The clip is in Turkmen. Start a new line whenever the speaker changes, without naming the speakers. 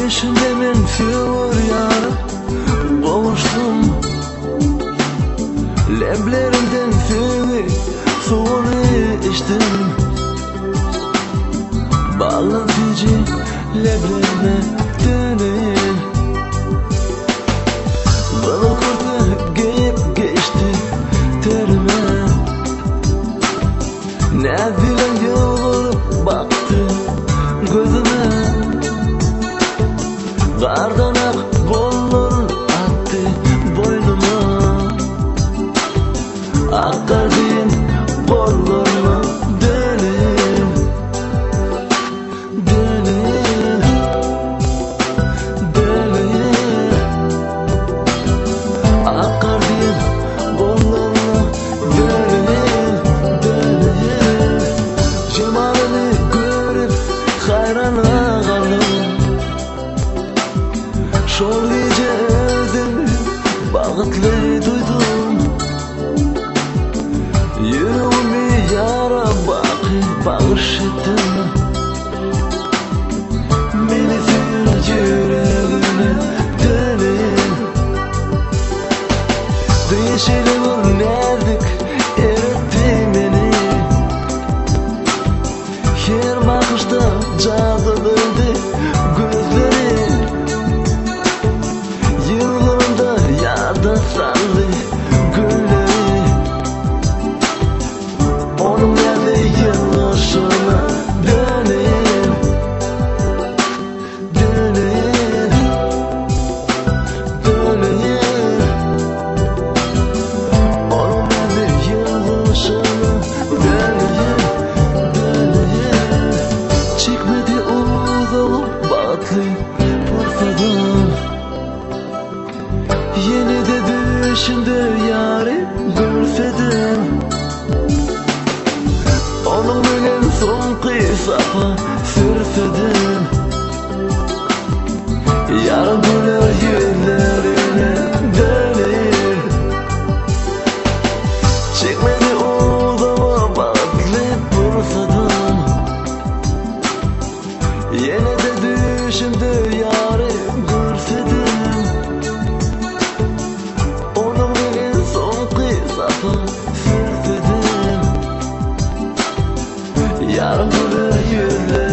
Düýşümde men söwer ýara gowuşdym. Leblerinden söýgi suwuny içdim. Baldan süýji leblerine döneýin. Gyzyl kürte geýip geçdi terime. Näz bilen ýylgyryp bakdy gözüme. Gardan ak gollaryn atdy boýnuma. Ak gar deýin gollaryna döneýin. Döneýin. Döneýin. Ak gar deýin gollaryna döneýin. Döneýin. Jemalyny görüp haýrana galdym. Şol gije özümi bagtly duýdum. Ýüregimi ýara baky bagyş etdim. Meni söýen ýüregime döneýin. Düýe şeýle bir näzik eretdi meni. Her bakyşda jadylydy gözleri. Ýylgyranda ýada saldy gülleri. Onuň näzli ýylgyryşyna döneýin. Döneýin. Döneýin. Onuň näzli ýylgyryşyna döneýin. Döneýin. Çekmedi uzaga bagtly pursadym. Ýene-de düýşümde ýary görsedim. Onuň bilen soňky sapa sürsedim. Ýarym güler ýüzlerine döneýin. Çekmedi uzaga bagtly pursadym. Ýene-de düýşümde ýary görsedim. Onuň bilen soňky sapa sürsedim. Ýarym güler ýüzlerine.